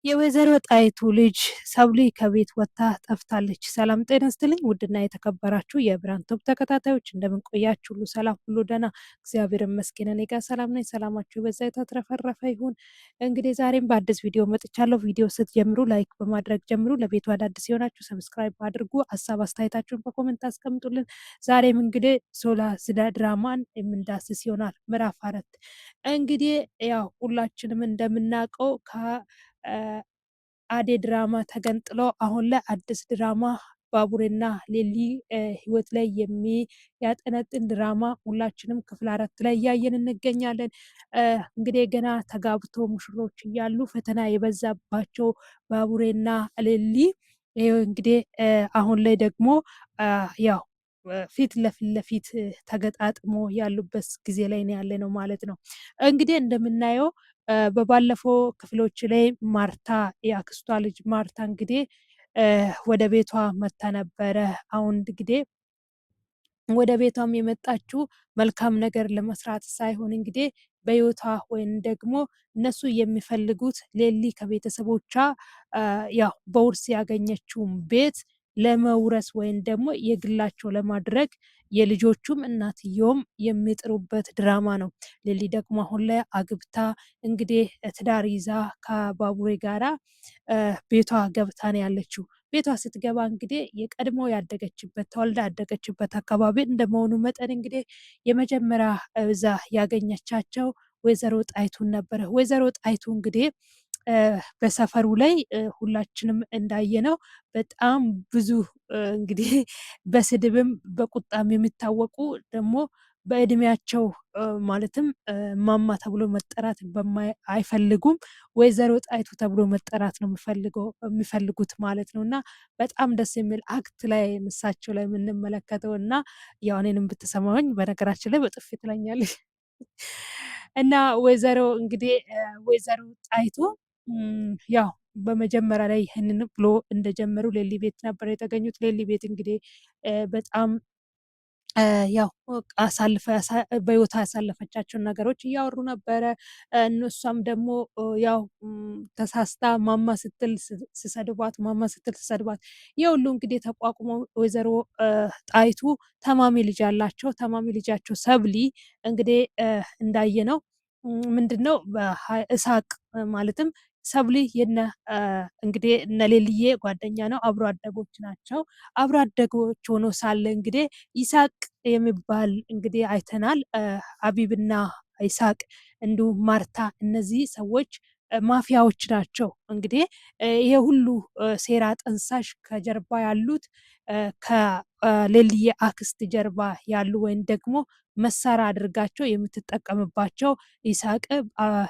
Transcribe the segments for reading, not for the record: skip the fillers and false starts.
የወይዘሮ ጣይቱ ልጅ ሰብሊ ከቤት ወጥታ ጠፍታለች። ሰላም ጤና ይስጥልኝ ውድና የተከበራችሁ የብራን ቶፕ ተከታታዮች እንደምን ቆያችሁ? ሁሉ ሰላም፣ ሁሉ ደህና፣ እግዚአብሔር ይመስገን። እኔ ጋር ሰላም ነኝ። ሰላማችሁ በዛ የተትረፈረፈ ይሁን። እንግዲህ ዛሬም በአዲስ ቪዲዮ መጥቻለሁ። ቪዲዮ ስትጀምሩ like በማድረግ ጀምሩ። ለቤቱ አዳዲስ የሆናችሁ subscribe አድርጉ። ሀሳብ አስተያየታችሁን በ comment አስቀምጡልን። ዛሬም እንግዲህ ዞላ ድራማን የምንዳስስ ይሆናል። ምዕራፍ 4 እንግዲህ ያው ሁላችንም እንደምናውቀው አዴ ድራማ ተገንጥሎ አሁን ላይ አዲስ ድራማ ባቡሬና ሌሊ ህይወት ላይ የሚያጠነጥን ድራማ ሁላችንም ክፍል 4 ላይ እያየን እንገኛለን። እንግዲህ ገና ተጋብቶ ሙሽሮች እያሉ ፈተና የበዛባቸው ባቡሬና ሌሊ እንግዲህ አሁን ላይ ደግሞ ያው ፊት ለፊት ለፊት ተገጣጥሞ ያሉበት ጊዜ ላይ ነው ያለ ነው ማለት ነው። እንግዲህ እንደምናየው በባለፈው ክፍሎች ላይ ማርታ የአክስቷ ልጅ ማርታ እንግዲህ ወደ ቤቷ መታ ነበረ። አሁን እንግዲህ ወደ ቤቷም የመጣችው መልካም ነገር ለመስራት ሳይሆን እንግዲህ በህይወቷ ወይም ደግሞ እነሱ የሚፈልጉት ሌሊ ከቤተሰቦቿ ያው በውርስ ያገኘችውን ቤት ለመውረስ ወይም ደግሞ የግላቸው ለማድረግ የልጆቹም እናትየውም የሚጥሩበት ድራማ ነው። ሌሊ ደግሞ አሁን ላይ አግብታ እንግዲህ ትዳር ይዛ ከባቡሬ ጋራ ቤቷ ገብታ ነው ያለችው። ቤቷ ስትገባ እንግዲህ የቀድሞ ያደገችበት ተወልዳ ያደገችበት አካባቢ እንደመሆኑ መጠን እንግዲህ የመጀመሪያ እዛ ያገኘቻቸው ወይዘሮ ጣይቱን ነበረ። ወይዘሮ ጣይቱ እንግዲህ በሰፈሩ ላይ ሁላችንም እንዳየነው በጣም ብዙ እንግዲህ በስድብም በቁጣም የሚታወቁ ደግሞ በእድሜያቸው ማለትም ማማ ተብሎ መጠራት አይፈልጉም። ወይዘሮ ጣይቱ ተብሎ መጠራት ነው የሚፈልጉት ማለት ነው። እና በጣም ደስ የሚል act ላይ ምሳቸው ላይ የምንመለከተው እና ያው እኔንም ብትሰማኝ በነገራችን ላይ በጥፊ ትለኛለች። እና ወይዘሮ እንግዲህ ወይዘሮ ጣይቱ ያው በመጀመሪያ ላይ ይህንን ብሎ እንደጀመሩ ሌሊ ቤት ነበር የተገኙት። ሌሊ ቤት እንግዲህ በጣም ያው አሳልፈ በህይወቷ ያሳለፈቻቸውን ነገሮች እያወሩ ነበረ። እነሷም ደግሞ ያው ተሳስታ ማማ ስትል ስሰድቧት፣ ማማ ስትል ስሰድቧት፣ የሁሉ እንግዲህ ተቋቁሞ ወይዘሮ ጣይቱ ተማሚ ልጅ አላቸው። ተማሚ ልጃቸው ሰብሊ እንግዲህ እንዳየ ነው ምንድን ነው እሳቅ ማለትም ሰብሊ የነ እንግዲህ እነ ሌልዬ ጓደኛ ነው። አብሮ አደጎች ናቸው። አብሮ አደጎች ሆኖ ሳለ እንግዲህ ይሳቅ የሚባል እንግዲህ አይተናል። አቢብና ይሳቅ እንዲሁም ማርታ እነዚህ ሰዎች ማፊያዎች ናቸው። እንግዲህ ይሄ ሁሉ ሴራ ጠንሳሽ ከጀርባ ያሉት ከሌልዬ አክስት ጀርባ ያሉ ወይም ደግሞ መሳሪያ አድርጋቸው የምትጠቀምባቸው ይሳቅ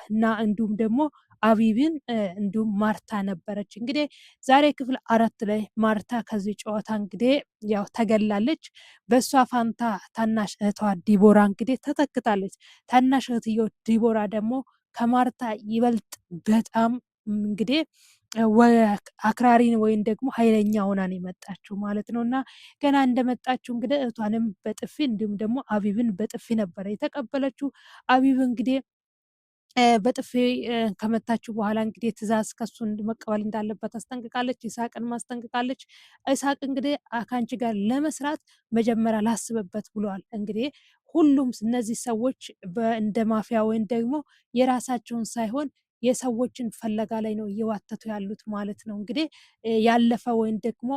እና እንዲሁም ደግሞ አቢብን እንዲሁም ማርታ ነበረች። እንግዲህ ዛሬ ክፍል 4 ላይ ማርታ ከዚህ ጨዋታ እንግዲህ ያው ተገላለች። በእሷ ፋንታ ታናሽ እህቷ ዲቦራ እንግዲህ ተተክታለች። ታናሽ እህትየው ዲቦራ ደግሞ ከማርታ ይበልጥ በጣም እንግዲህ አክራሪን ወይም ደግሞ ኃይለኛ ሆና ነው የመጣችው ማለት ነው። እና ገና እንደመጣችው እንግዲህ እህቷንም በጥፊ እንዲሁም ደግሞ አቢብን በጥፊ ነበረ የተቀበለችው። አቢብ እንግዲህ በጥፊ ከመታችው በኋላ እንግዲህ ትዕዛዝ ከሱ መቀበል እንዳለበት አስጠንቅቃለች። ይስሐቅን ማስጠንቅቃለች። ይስሐቅ እንግዲህ ከአንቺ ጋር ለመስራት መጀመሪያ ላስብበት ብሏል። እንግዲህ ሁሉም እነዚህ ሰዎች እንደ ማፊያ ወይም ደግሞ የራሳቸውን ሳይሆን የሰዎችን ፍለጋ ላይ ነው እየዋተቱ ያሉት ማለት ነው። እንግዲህ ያለፈ ወይም ደግሞ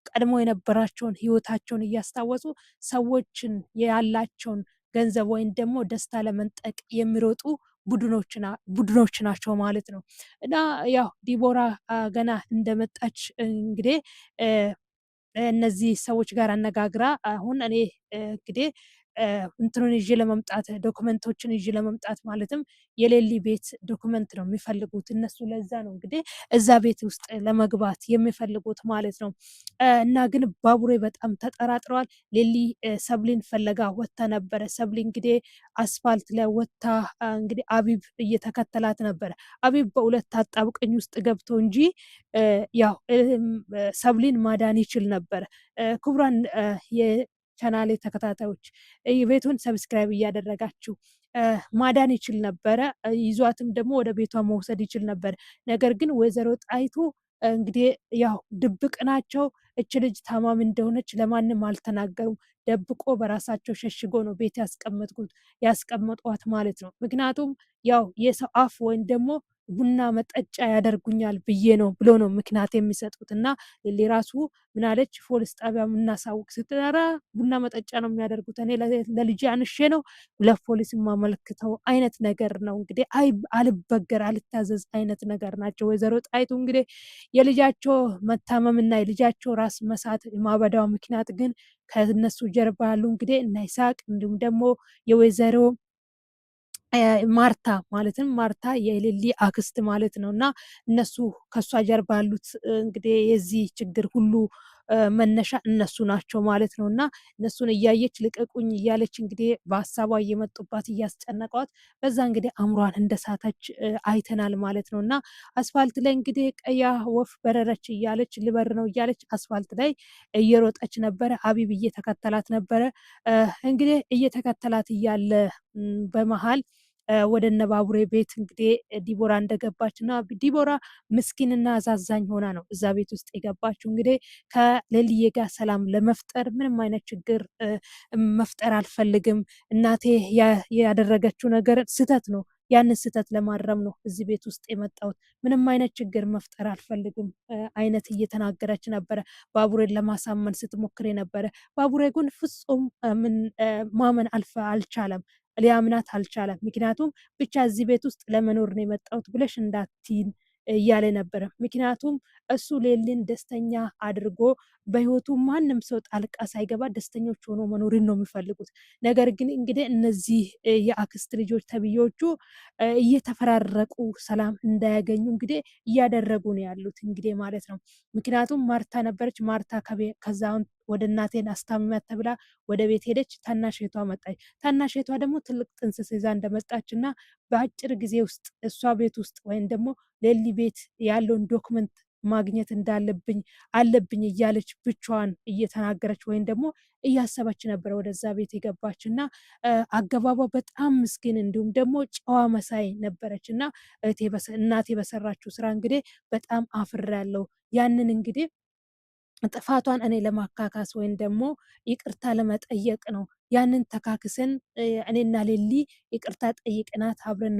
ቀድሞ የነበራቸውን ህይወታቸውን እያስታወሱ ሰዎችን ያላቸውን ገንዘብ ወይም ደግሞ ደስታ ለመንጠቅ የሚሮጡ ቡድኖች ናቸው ማለት ነው። እና ያው ዲቦራ ገና እንደመጣች እንግዲህ እነዚህ ሰዎች ጋር አነጋግራ አሁን እኔ እንግዲህ እንትኑን ይዤ ለመምጣት document ኦችን ይዤ ለመምጣት ማለትም የሌሊ ቤት document ነው የሚፈልጉት እነሱ። ለዛ ነው እንግዲህ እዛ ቤት ውስጥ ለመግባት የሚፈልጉት ማለት ነው። እና ግን ባቡሬ በጣም ተጠራጥረዋል። ሌሊ ሰብሊን ፈለጋ ወጥታ ነበረ። ሰብሊ እንግዲህ አስፋልት ላይ ወጥታ እንግዲህ አቢብ እየተከተላት ነበረ። አቢብ በሁለት አጣብቅኝ ውስጥ ገብቶ እንጂ ያው ሰብሊን ማዳን ይችል ነበረ። ክቡራን ቻናሌ ተከታታዮች ቤቱን subscribe እያደረጋችሁ ማዳን ይችል ነበረ። ይዟትም ደግሞ ወደ ቤቷ መውሰድ ይችል ነበር። ነገር ግን ወይዘሮ ጣይቱ እንግዲህ ያው ድብቅ ናቸው። እች ልጅ ታማሚ እንደሆነች ለማንም አልተናገሩም። ደብቆ በራሳቸው ሸሽጎ ነው ቤት ያስቀመጥኩት ያስቀመጧት ማለት ነው። ምክንያቱም ያው የሰው አፍ ወይም ደግሞ ቡና መጠጫ ያደርጉኛል ብዬ ነው ብሎ ነው ምክንያት የሚሰጡት። እና ሌሊ ራሱ ምናለች ፖሊስ ጣቢያ የምናሳውቅ ስትጠራ ቡና መጠጫ ነው የሚያደርጉት፣ እኔ ለልጄ አንሼ ነው ለፖሊስ የማመልክተው አይነት ነገር ነው። እንግዲህ አይ አልበገር አልታዘዝ አይነት ነገር ናቸው። ወይዘሮ ጣይቱ እንግዲህ የልጃቸው መታመምና የልጃቸው ራስ መሳት የማበዳው ምክንያት ግን ከነሱ ጀርባ ያሉ እንግዲህ እነ ይስሐቅ እንዲሁም ደግሞ የወይዘሮ ማርታ ማለትም ማርታ የሌሊ አክስት ማለት ነው። እና እነሱ ከእሷ ጀርባ ያሉት እንግዲህ የዚህ ችግር ሁሉ መነሻ እነሱ ናቸው ማለት ነው። እና እነሱን እያየች ልቀቁኝ እያለች እንግዲህ በሀሳቧ እየመጡባት እያስጨነቋት በዛ እንግዲህ አእምሯን እንደሳተች አይተናል ማለት ነው። እና አስፋልት ላይ እንግዲህ ቀያ ወፍ በረረች እያለች ልበር ነው እያለች አስፋልት ላይ እየሮጠች ነበረ። አቢብ እየተከተላት ነበረ። እንግዲህ እየተከተላት እያለ በመሀል ወደ እነ ባቡሬ ቤት እንግዲህ ዲቦራ እንደገባች እና ዲቦራ ምስኪንና አዛዛኝ ሆና ነው እዛ ቤት ውስጥ የገባችው። እንግዲህ ከሌልዬ ጋር ሰላም ለመፍጠር ምንም አይነት ችግር መፍጠር አልፈልግም፣ እናቴ ያደረገችው ነገር ስህተት ነው፣ ያንን ስህተት ለማረም ነው እዚህ ቤት ውስጥ የመጣሁት፣ ምንም አይነት ችግር መፍጠር አልፈልግም አይነት እየተናገረች ነበረ። ባቡሬን ለማሳመን ስትሞክር ነበረ። ባቡሬ ግን ፍጹም ማመን አልቻለም። ሊያምናት አልቻለም። ምክንያቱም ብቻ እዚህ ቤት ውስጥ ለመኖር ነው የመጣሁት ብለሽ እንዳትይን እያለ ነበረ። ምክንያቱም እሱ ሌሊን ደስተኛ አድርጎ በህይወቱ ማንም ሰው ጣልቃ ሳይገባ ደስተኞች ሆኖ መኖርን ነው የሚፈልጉት። ነገር ግን እንግዲህ እነዚህ የአክስት ልጆች ተብዬዎቹ እየተፈራረቁ ሰላም እንዳያገኙ እንግዲህ እያደረጉ ነው ያሉት እንግዲህ ማለት ነው። ምክንያቱም ማርታ ነበረች። ማርታ ከዛውን ወደ እናቴን አስታምሚያት ተብላ ወደ ቤት ሄደች። ታናሽ እህቷ መጣች። ታናሽ እህቷ ደግሞ ትልቅ ጥንስስ ይዛ እንደመጣች እና በአጭር ጊዜ ውስጥ እሷ ቤት ውስጥ ወይም ደግሞ ሌሊ ቤት ያለውን document ማግኘት እንዳለብኝ አለብኝ እያለች ብቻዋን እየተናገረች ወይም ደግሞ እያሰበች ነበረ ወደዛ ቤት የገባች እና አገባቧ በጣም ምስኪን እንዲሁም ደግሞ ጨዋ መሳይ ነበረች እና እናቴ በሰራችው ስራ እንግዲህ በጣም አፍሬያለሁ። ያንን እንግዲህ ጥፋቷን እኔ ለማካካስ ወይም ደግሞ ይቅርታ ለመጠየቅ ነው። ያንን ተካክሰን እኔና ሌሊ ይቅርታ ጠይቅናት አብረን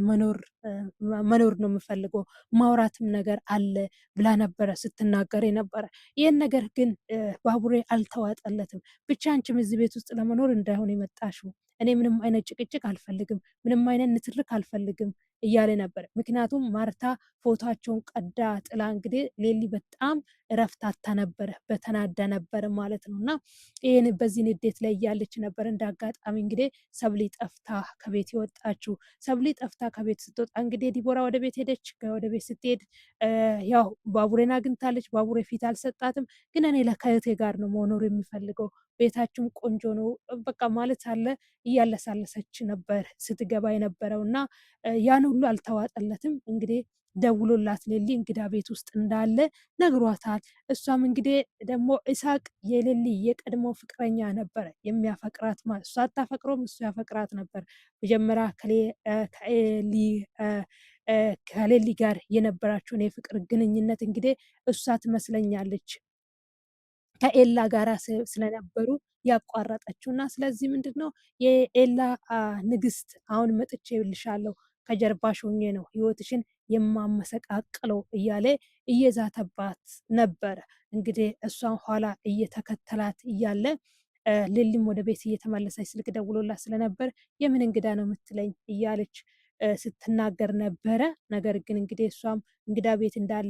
መኖር ነው የምፈልገው፣ ማውራትም ነገር አለ ብላ ነበረ ስትናገር የነበረ። ይህን ነገር ግን ባቡሬ አልተዋጠለትም። ብቻ አንቺም እዚህ ቤት ውስጥ ለመኖር እንዳይሆን የመጣሽው፣ እኔ ምንም አይነት ጭቅጭቅ አልፈልግም፣ ምንም አይነት ንትርክ አልፈልግም እያለ ነበር። ምክንያቱም ማርታ ፎቶቸውን ቀዳ ጥላ እንግዲህ ሌሊ በጣም እረፍት አታ ነበረ፣ በተናዳ ነበር ማለት ነው። እና ይህን በዚህ ንዴት ላይ እያለች ነበር እንደ አጋጣሚ እንግዲህ ሰብሊ ጠፍታ ከቤት የወጣችው። ሰብሊ ጠፍታ ከቤት ስትወጣ እንግዲህ ዲቦራ ወደ ቤት ሄደች። ወደ ቤት ስትሄድ ያው ባቡሬን አግኝታለች። ባቡሬ ፊት አልሰጣትም። ግን እኔ ከእህቴ ጋር ነው መኖር የሚፈልገው ቤታችን ቆንጆ ነው በቃ ማለት አለ እያለሳለሰች ነበር ስትገባ የነበረው እና ያን ሁሉ አልተዋጠለትም። እንግዲህ ደውሎላት ሌሊ እንግዳ ቤት ውስጥ እንዳለ ነግሯታል። እሷም እንግዲህ ደግሞ ኢሳቅ የሌሊ የቀድሞ ፍቅረኛ ነበረ የሚያፈቅራት ማለት እሷ አታፈቅሮም፣ እሱ ያፈቅራት ነበር። መጀመሪያ ከሌሊ ጋር የነበራቸውን የፍቅር ግንኙነት እንግዲህ እሷ ትመስለኛለች ከኤላ ጋራ ስለነበሩ ያቋረጠችው እና ስለዚህ ምንድን ነው የኤላ ንግስት አሁን መጥቼ ልሻለሁ ከጀርባሽ ሆኜ ነው ህይወትሽን የማመሰቃቅለው እያለ እየዛተባት ነበረ። እንግዲህ እሷን ኋላ እየተከተላት እያለ ሌሊም ወደ ቤት እየተመለሰች ስልክ ደውሎላት ስለነበር የምን እንግዳ ነው የምትለኝ እያለች ስትናገር ነበረ። ነገር ግን እንግዲህ እሷም እንግዳ ቤት እንዳለ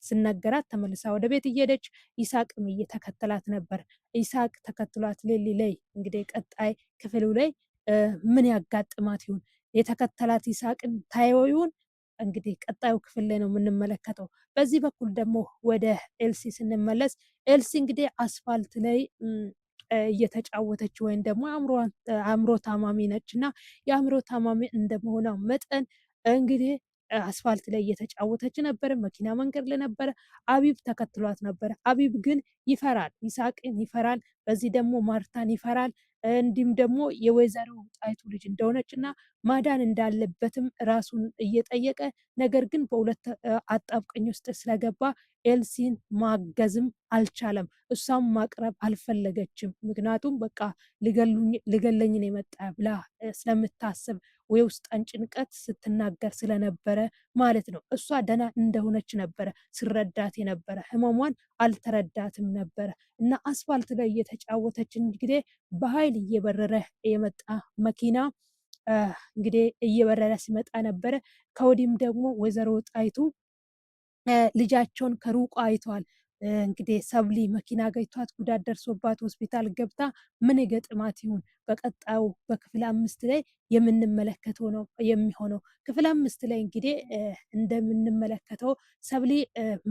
ስነገራት ተመልሳ ወደ ቤት እየሄደች ይሳቅም እየተከተላት ነበር። ይሳቅ ተከትሏት ሌሊ ላይ እንግዲህ ቀጣይ ክፍሉ ላይ ምን ያጋጥማት ይሆን? የተከተላት ይሳቅን ታየው ይሆን? እንግዲህ ቀጣዩ ክፍል ላይ ነው የምንመለከተው። በዚህ በኩል ደግሞ ወደ ኤልሲ ስንመለስ ኤልሲ እንግዲህ አስፋልት ላይ እየተጫወተች ወይም ደግሞ አእምሮ ታማሚ ነች እና የአእምሮ ታማሚ እንደመሆኗ መጠን እንግዲህ አስፋልት ላይ እየተጫወተች ነበረ። መኪና መንገድ ላይ ነበረ። አቢብ ተከትሏት ነበረ። አቢብ ግን ይፈራል፣ ይሳቅን ይፈራል። በዚህ ደግሞ ማርታን ይፈራል። እንዲሁም ደግሞ የወይዘሮ ጣይቱ ልጅ እንደሆነች እና ማዳን እንዳለበትም ራሱን እየጠየቀ ነገር ግን በሁለት አጣብቅኝ ውስጥ ስለገባ ኤልሲን ማገዝም አልቻለም። እሷም ማቅረብ አልፈለገችም። ምክንያቱም በቃ ልገለኝን የመጣ ብላ ስለምታስብ የውስጧን ጭንቀት ስትናገር ስለነበረ ማለት ነው። እሷ ደህና እንደሆነች ነበረ ስረዳት የነበረ ህመሟን አልተረዳትም ነበረ። እና አስፋልት ላይ እየተጫወተች እንግዲህ በኃይል እየበረረ የመጣ መኪና እንግዲህ እየበረረ ሲመጣ ነበረ። ከወዲህም ደግሞ ወይዘሮ ጣይቱ ልጃቸውን ከሩቁ አይተዋል። እንግዲህ ሰብሊ መኪና ገጭቷት ጉዳት ደርሶባት ሆስፒታል ገብታ ምን ገጥማት ይሁን? በቀጣዩ በክፍል 5 ላይ የምንመለከተው ነው የሚሆነው። ክፍል 5 ላይ እንግዲህ እንደምንመለከተው ሰብሊ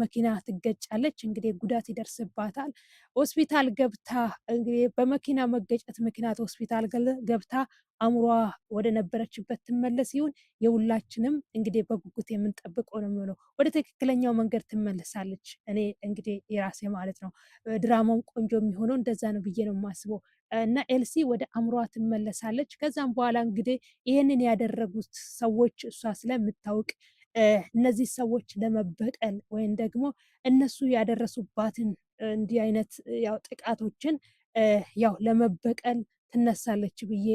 መኪና ትገጫለች። እንግዲህ ጉዳት ይደርስባታል። ሆስፒታል ገብታ እንግዲህ በመኪና መገጨት ምክንያት ሆስፒታል ገብታ አእምሯ ወደ ነበረችበት ትመለስ ይሁን? የሁላችንም እንግዲህ በጉጉት የምንጠብቀው ነው የሚሆነው። ወደ ትክክለኛው መንገድ ትመለሳለች። እኔ እንግዲህ የራሴ ማለት ነው ድራማው ቆንጆ የሚሆነው እንደዛ ነው ብዬ ነው የማስበው። እና ኤልሲ ወደ አእምሯ ትመለሳለች። ከዛም በኋላ እንግዲህ ይህንን ያደረጉት ሰዎች እሷ ስለምታውቅ እነዚህ ሰዎች ለመበቀል ወይም ደግሞ እነሱ ያደረሱባትን እንዲህ አይነት ያው ጥቃቶችን ያው ለመበቀል ትነሳለች ብዬ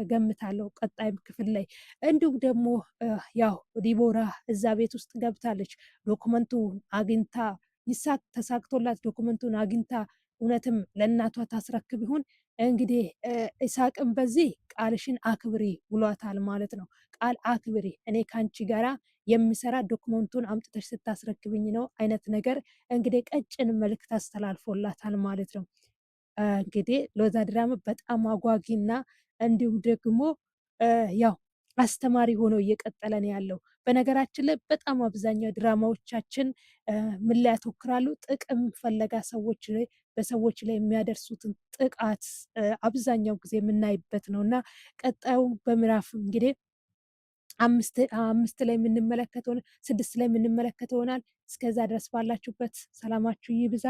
እገምታለሁ። ቀጣይም ክፍል ላይ እንዲሁም ደግሞ ያው ዲቦራ እዛ ቤት ውስጥ ገብታለች። document ኡን አግኝታ ይሳክ ተሳክቶላት document ኡን አግኝታ እውነትም ለእናቷ ታስረክብ ይሆን? እንግዲህ ይሳቅም በዚህ ቃልሽን አክብሪ ብሏታል ማለት ነው። ቃል አክብሪ፣ እኔ ከአንቺ ጋራ የሚሰራ document ኡን አምጥተሽ ስታስረክብኝ ነው አይነት ነገር እንግዲህ ቀጭን መልእክት አስተላልፎላታል ማለት ነው። እንግዲህ ሎዛ ድራማ በጣም አጓጊና እንዲሁም ደግሞ ያው አስተማሪ ሆኖ እየቀጠለ ነው ያለው። በነገራችን ላይ በጣም አብዛኛው ድራማዎቻችን ምን ላይ ያተኩራሉ? ጥቅም ፈለጋ ሰዎች ላይ በሰዎች ላይ የሚያደርሱትን ጥቃት አብዛኛው ጊዜ የምናይበት ነው እና ቀጣዩ በምዕራፍ እንግዲህ 5 ላይ የምንመለከተው 6 ላይ የምንመለከተው ይሆናል። እስከዛ ድረስ ባላችሁበት ሰላማችሁ ይብዛ።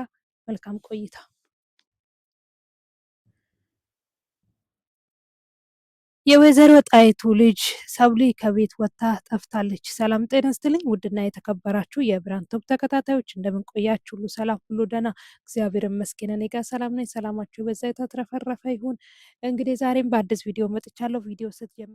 መልካም ቆይታ። የወይዘሮ ጣይቱ ልጅ ሰብሊ ከቤት ወጥታ ጠፍታለች። ሰላም ጤና ይስጥልኝ ውድና የተከበራችሁ የብራን ቶፕ ተከታታዮች እንደምን ቆያችሁ? ሁሉ ሰላም፣ ሁሉ ደህና፣ እግዚአብሔር ይመስገን። እኔ ጋር ሰላም ነኝ። ሰላማችሁ በዛ የተትረፈረፈ ይሁን። እንግዲህ ዛሬም በአዲስ ቪዲዮ መጥቻለሁ። ቪዲዮ ስትጀምሩ